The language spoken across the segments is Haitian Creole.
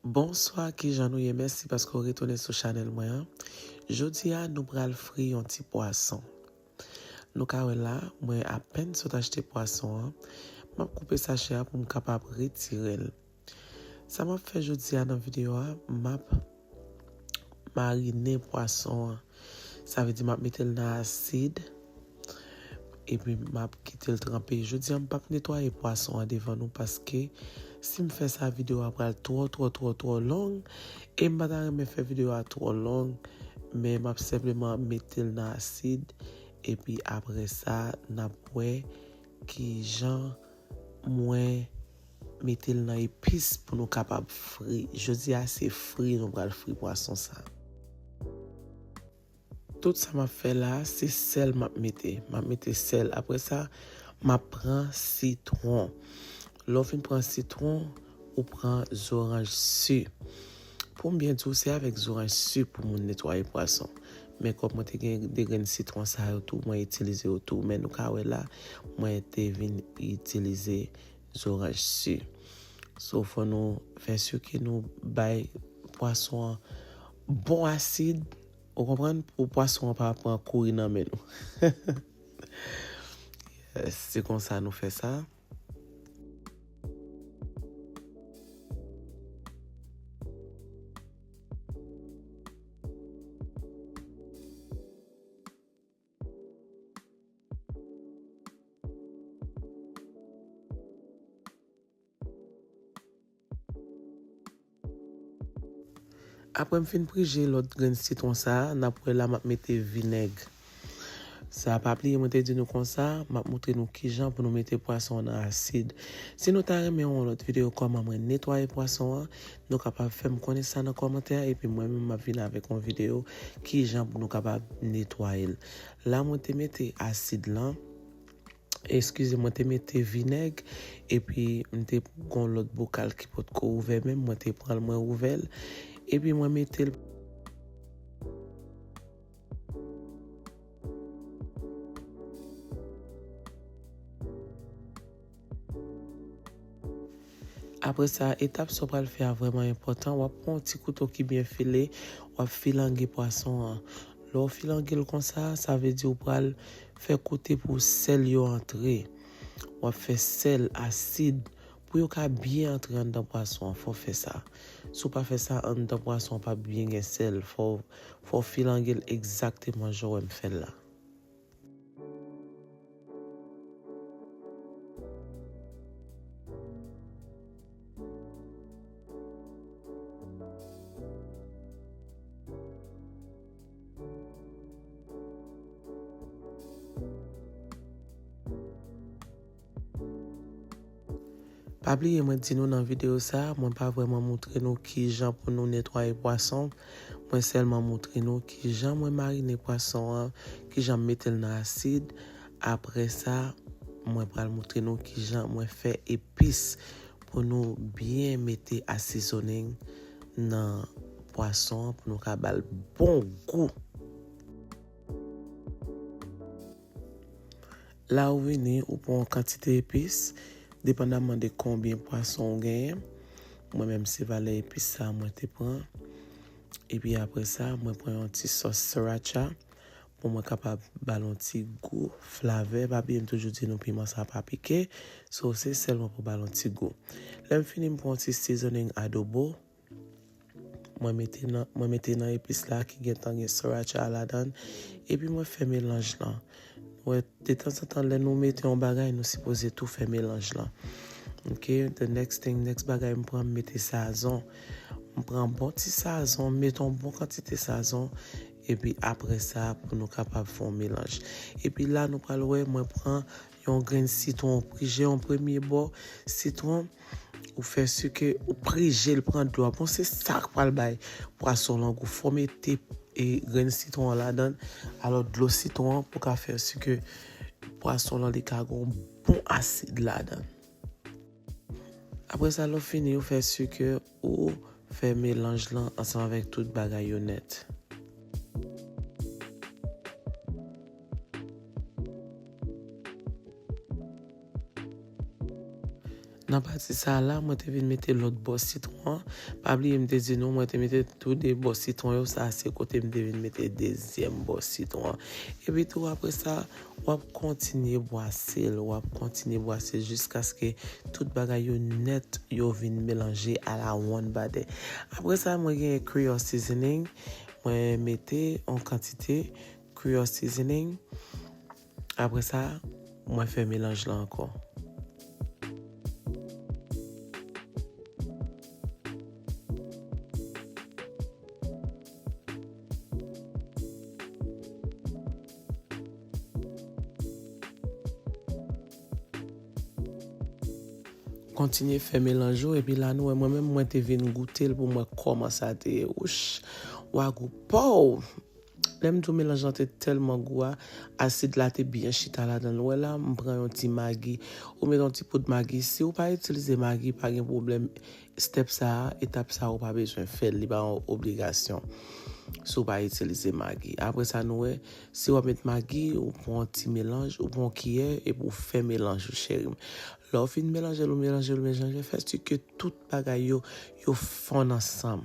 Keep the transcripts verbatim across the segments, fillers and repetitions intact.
Bonswa, kijan nou ye? Mèsi paske w retounen sou chanèl mwen an. Jodi a, nou pral fri yon ti pwason. Nou ka wè la, mwen apèn sot achte pwason an. M ap koupe sachè a pou m kapab retire l. Sa m ap fè jodi a nan videyo a, m ap marine pwason an. Sa vle di m ap mete l nan asid, epi m ap kite l tranpe. Jodi a, m p ap netwaye pwason an devan nou, paske si m fè sa, videyo a pral twò, twò, twò, twò long, e m pa ta renmen fè videyo a twò long, men m ap senpleman mete l nan asid, epi apre sa, n ap wè kijan mwen mete l nan epis pou nou kapab fri. Jodi a, se fri nou pral fri pwason sa. Tout sa m ap fè la, se sèl m ap mete. M ap mete sèl. Apre sa, m ap pran sitwon. Lè w fin pran sitwon, ou pran zoranj si. Pou m byen di w, se avèk zoranj si pou moun netwaye pwason. Men kòm mwen te gen de grenn sitwon sa yo tou, mwen itilize yo tou. Men nou ka wè la, mwen te vin itilize zoranj si. So, fò nou fè si ke nou bay pwason an bon asid, ou konprann, pou pwason an pa pran kouri nan men nou. Yes, se konsa nou fè sa. Apre m fin prije lòt grenn sitwon sa a, n ap wè la m ap mete vinèg. Sa, pa bliye, mwen te di nou konsa, m ap moutre nou kijan pou nou mete pwason an nan asid. Si nou ta renmen yon lòt videyo kòman mwen netwaye pwason an, nou kapab fè m konnen sa nan kòmantè a, epi mwen menm m ap vin avèk yon videyo kijan pou nou kapab netwaye l. La, mwen te mete asid lan, eskize, mwen te mete vinèg, epi m te gon lòt bokal ki potko ouvè menm, mwen te pran l, mwen ouvè l, epi mwen mete l. Apre sa, etap sa w pral fè a vrèman enpòtan. W ap pran yon ti kouto ki byen file, w ap filange pwason an. Lè w filange l konsa, sa vle di w pral fè kote pou sèl yo antre. W ap fè sèl, asid, pou yo ka byen antre anndan pwason an. Fò w fè sa. Si w pa fè sa, anndan pwason an p ap byen gen sèl. Fò, fò w filange l egzakteman jan w wè m fè l la. Pa bliye, mwen di nou nan videyo sa a, mwen pa vrèman moutre nou kijan pou nou netwaye pwason. Mwen sèlman moutre nou kijan mwen marine pwason an, kijan m mete l nan asid. Apre sa, mwen pral moutre nou kijan mwen fè epis pou nou byen mete asezoning nan pwason an pou nou ka ba l bon gou. La ou vini, ou pran yon kantite epis, depandaman de konbyen pwason ou genyen. Mwen menm, se valè epis sa a mwen te pran. Epi apre sa, mwen pran yon ti sòs sriracha pou mwen kapab ba l yon ti gou, flavè. Pa bliye m toujou di nou piman sa pa pike. So, se sèl mwen pou ba l yon ti gou. Lè m fini, m pran yon ti seasoning adobo. Mwen mete nan, mwen mete nan epis la ki gentan gen sriracha a ladan l. Epi mwen fè melanj lan. Ou wè, detanzantan, lè nou mete yon bagay, nou sipoze tou fè melanj lan. Ok, the next thing, next bagay m pran, m mete sazon. M pran bon ti sazon, m mete yon bon kantite sazon. Epi apre sa, pou nou kapab fè yon melanj. Epi la, nou pral wè, mwen pran yon grenn sitwon, ou prije yon premye bò sitwon, ou fè si ke ou prije l pran dlo a. Bon, se sa k pral bay pwason lan gou. Fò w mete, e, grenn sitwon an ladan l. Alò, dlo sitwon an pou ka fè si ke pwason lan li ka gen yon bon asid ladan l. Apre sa, lè w fini, ou fè si ke ou fè melanj lan ansanm avèk tout bagay yo nèt. Nan pati sa a la, mwen te vin mete lòt bò sitwon an. Pa bliye m te di nou, mwen te mete tou de bò sitwon yo, sa a se kote m te vin mete dezyèm bò sitwon an. Epi tou apre sa, w ap kontinye bwase l, w ap kontinye bwase l jiskaske tout bagay yo nèt, yo vin melanje a la one body. Apre sa, mwen gen Creole seasoning, mwen mete yon kantite Creole seasoning. Apre sa, mwen fè melanj la ankò. Kontinye fè melanj ou, epi la nou wè mwen menm mwen te vin goute l pou mwen kòman sa te ye. Wouch, wagou paw! Lè m di w melanj lan te tèlman gou a, asid la te byen chita ladan l. Ou wè la, m pran yon ti magi. Ou met yon ti poud magi. Si w pa itilize magi, pa gen pwoblèm. Step sa a, etap sa a, ou pa bezwen fè l. Li pa yon obligasyon si w pa itilize magi. Apre sa, nou wè, si w ap met magi, ou pran yon ti melanj, ou pran yon kiyè, epi w fè melanj ou, cheri m. Lè w fin melanje l, ou melanje l, ou melanje l, fè si ke tout bagay yo, yo fonn ansanm.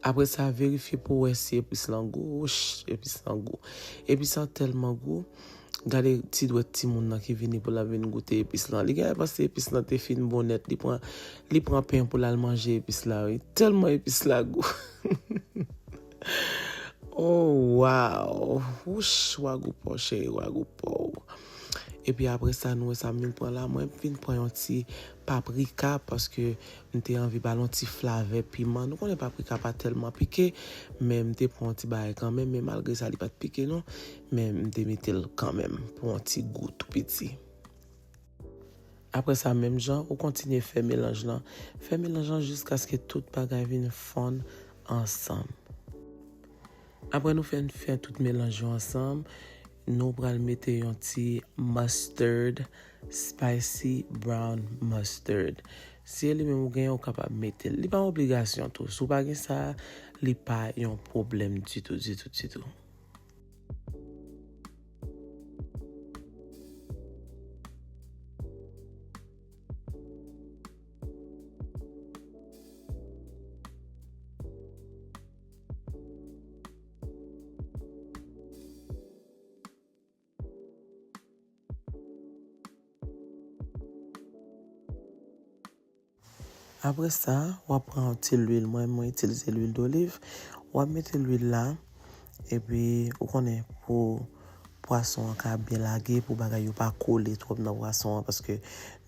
Apre sa, verifye pou w wè si epis lan gou. Wouch, epis lan gou. Epis lan tèlman gou. Gade ti dwèt timoun nan ki vini pou l ap vin goute epis lan. Li genlè panse epis lan te fin bon nèt. Li pran, li pran pen pou l al manje epis la, wi. Tèlman epis la gou. Oh, wow! Wouch, wagou paw, cheri, wagou paw. Epi apre sa, nou wè sa m vin pran la. Mwen vin pran yon ti paprika paske m te anvi ba l yon ti flavè piman. Nou konnen paprika pa tèlman pike, men m te pran yon ti bagay kanmenm. Men malgre sa, li pa t pike non. Men m te mete l kanmenm pou yon ti gou tou piti. Apre sa, menm jan, ou kontinye fè melanj lan. Fè melanj lan jiskaske tout bagay vin fonn ansanm. Apre nou fin fè tout melanj yo ansanm, nou pral mete yon ti mustard, spicy brown mustard. Si e li menm ou genyen, ou kapab mete l. Li pa yon obligasyon tou. Si w pa gen sa, li pa yon pwoblèm ditou, ditou, ditou. Apre sa, w ap pran yon ti lwil. Mwen, mwen itilize lwil doliv. W ap mete lwil la, epi ou konnen pou pwason an ka byen lage, pou bagay yo pa kole twòp nan pwason an, paske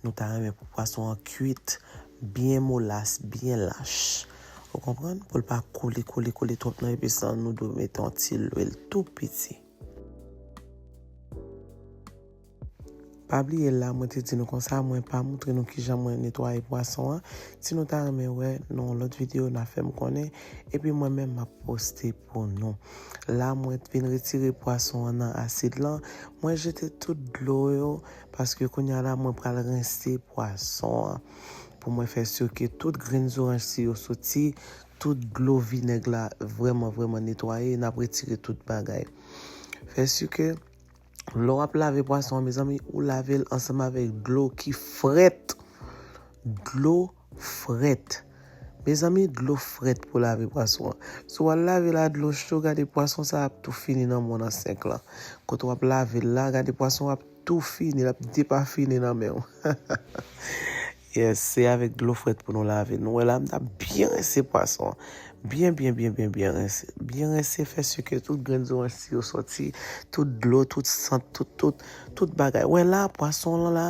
nou ta renmen pou pwason an kwit byen molas, byen lach. Ou konprann? Pou l pa kole, kole, kole twòp nan epis lan, nou dwe mete yon ti lwil tou piti. Pa bliye la, mwen te di nou konsa, mwen pa montre nou kijan mwen netwaye pwason an. Si nou ta renmen wè, nan yon lòt videyo, n a fè m konnen. Epi mwen menm, m ap poste pou nou. La, mwen vin retire pwason an nan asid lan. Mwen jete tout dlo yo, paske kounye a la, mwen pral rense pwason an. Pou mwen fè si ke tout grenn zoranj si yo soti, tout dlo vinèg la vrèman, vrèman netwaye, n ap retire tout bagay. Fè si ke Lè w ap lave pwason an, mezanmi, ou lave l ansanm avèk dlo ki frèt. Dlo frèt. Mezanmi, dlo frèt pou lave pwason an. Si w al lave l a dlo cho, gade pwason sa ap tou fini nan men w nan senk lan. Kote w ap lave l la, gade pwason ap tou fini, l ap depafini nan men w. Yes, se avèk dlo frèt pou nou lave. Nou wè la, m t ap byen rense pwason an. Byen, byen, byen, byen, byen rense. Byen rense, fè si ke tout grenn zoranj si yo soti, tout dlo, tout sant, tout, tout, tout bagay. Wè la, pwason lan la,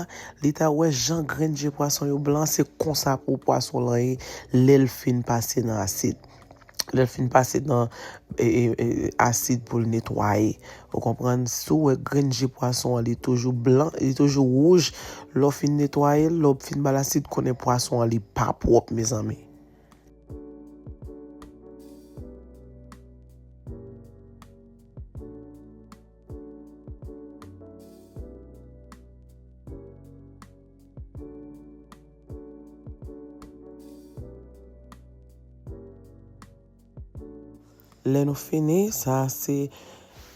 li ta wè jan grenn je pwason yo blan, se konsa pou pwason lan ye, lè l fin pase nan asid. Lè l fin pase nan, e, e, e, asid pou l netwaye. Ou konprann? Si w wè grenn je pwason an, li toujou blan, li toujou wouj, lè w fin netwaye l, lè w fin ba l asid, konnen pwason an, li pa pwòp, mezanmi. Lè nou fini, sa se,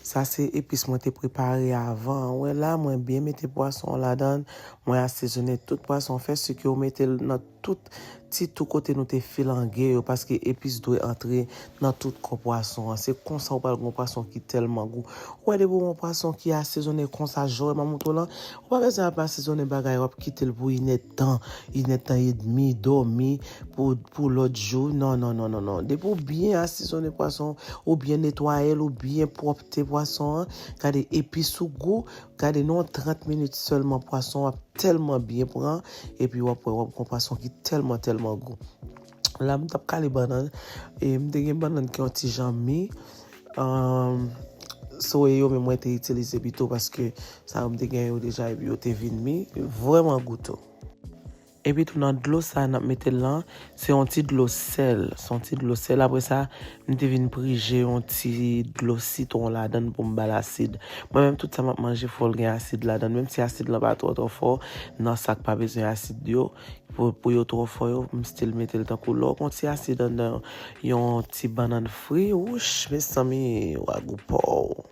sa se epis mwen te prepare avan. Ou wè la, mwen byen mete pwason an ladan. Mwen asezonnen tout pwason. Fè si ke w mete l nan tout ti tou kote nou te filange yo, paske epis dwe antre nan tout kò pwason an. Se konsa ou pral gen yon pwason ki tèlman gou. Ou wè, depi w gen yon pwason ki asezonnen konsa, jan w wè m ap montre w lan, ou pa bezwen ap asezonnen bagay, w ap kite l pou inèdtan, inèdtan edmi, dòmi, pou, pou lòt jou. Non, non, non, non, non. Depi w byen asezonnen pwason, ou byen netwaye l, ou byen pwòpte pwason an, gade epis ou gou, gade nan trant minit sèlman pwason an ap tèlman byen pran, epi w ap wè, w ap gen yon pwason ki tèlman, tèlman gou. La, m t ap kale bannann, e m te gen bannann ki yon ti jan mi, um, so e yo menm mwen te itilize pito, paske sa yo m te gen yo deja, epi yo te vin mi, vrèman gou tou. Epi tou nan dlo sa n ap mete l lan, se yon ti dlo sèl, se yon ti dlo sèl. Apre sa, m te vin prije yon ti dlo sitwon ladan l pou m ba l asid. Mwen menm, tout sa m ap manje, fò l gen asid ladan l. Menm si asid lan pa twò, twò fò, nan sa k pa bezwen asid yo, pou, pou yo twò fò yo, m still mete l tankou lè w gen yon ti asid anndan yon ti bannann fri, wouch, mezanmi, w a gou pa w.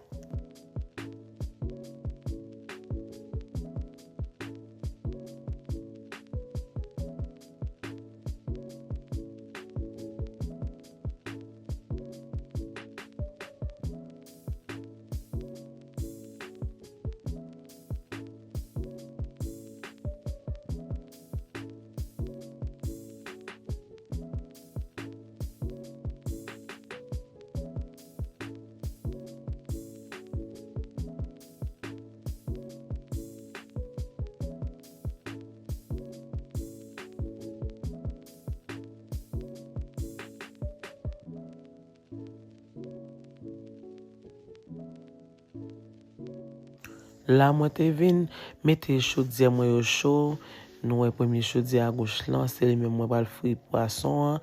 La mwen te vin mete chodyè mwen yo cho. Nou wè premye chodyè agoch lan, se li menm mwen pral fri pwason an.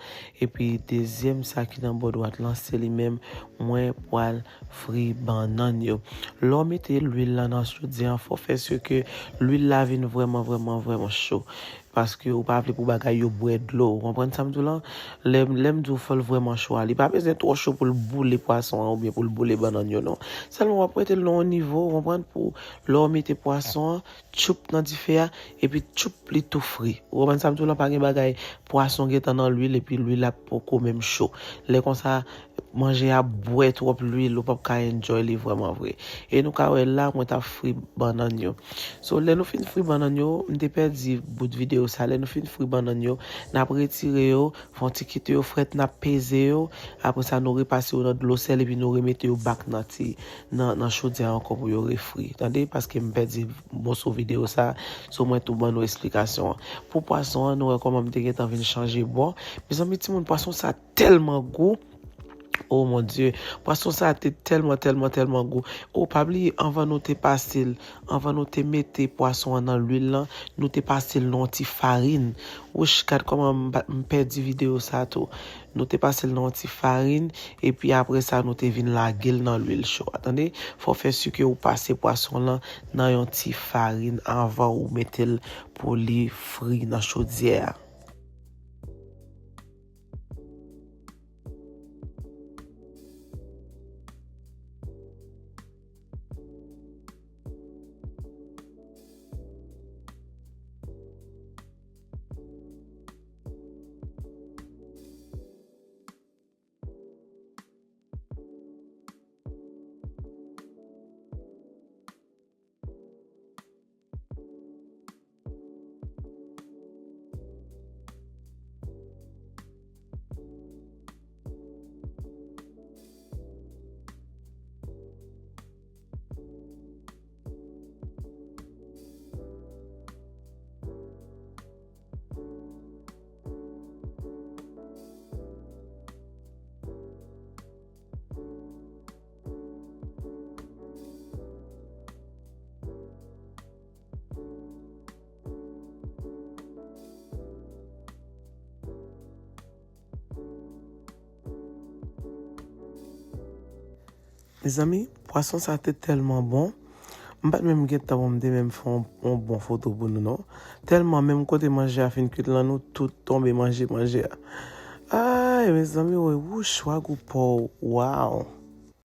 Epi dezyèm sa ki nan bò dwat lan, se li menm mwen pral fri bannann yo. Lè w mete lwil lan nan chodyè an, fò w fè si ke lwil la vin vrèman, vrèman, vrèman cho. Paske ou pa vle pou bagay yo bwè dlo. Ou konprann sa m di w lan? Lè, lè m di w fò l vrèman cho a, li pa bezwen twò cho pou l boule pwason an oubyen pou l boule bannann yo, non. Sèlman w ap mete l nan yon nivo, ou konprann, pou lè w mete pwason an, tchoup nan dife a, epi tchoup li tou fri. Ou konprann sa m di w lan? Pa gen bagay, pwason gentan nan lwil, epi lwil la poko menm cho. Lè konsa, manje a bwè twòp lwil, ou p ap ka enjoy li vrèman vre. E nou ka wè la, mwen t ap fri bannann yo. So, lè nou fin fri bannann yo, m te pèdi bout videyo sa, lè nou fin fri bannann yo, n ap retire yo, fè yon ti kite yo frèt, n ap peze yo. Apre sa, nou repase yo nan dlo sèl, epi nou remete yo back nan ti, nan, nan chodyè a ankò pou yo refri. Tande, paske m pèdi moso videyo sa, so mwen tou ban nou esplikasyon an. Pou pwason an, nou wè kòman m te gentan vin chanje bò. Mezanmi, timoun, pwason sa tèlman gou. Oh mon Dieu, pwason sa te tèlman, tèlman, tèlman gou. Oh, pa bliye, anvan nou te pase l, anvan nou te mete pwason an nan lwil lan, nou te pase l nan yon ti farin. Wouch, gad kòman m pa, m pèdi videyo sa tou. Nou te pase l nan yon ti farin, epi apre sa, nou te vin lage l nan lwil cho a. Tande, fò w fè si ke ou pase pwason lan nan yon ti farin anvan ou mete l pou li fri nan chodyè a. Mezanmi, pwason sa te tèlman bon. M pa t menm gen tan pou m te menm fè yon, yon bon foto pou nou, non. Tèlman menm kote manje a fin kuit lan, nou tout tonbe manje manje a. Ay, mezanmi, woy, wouch, wagou paw, wow.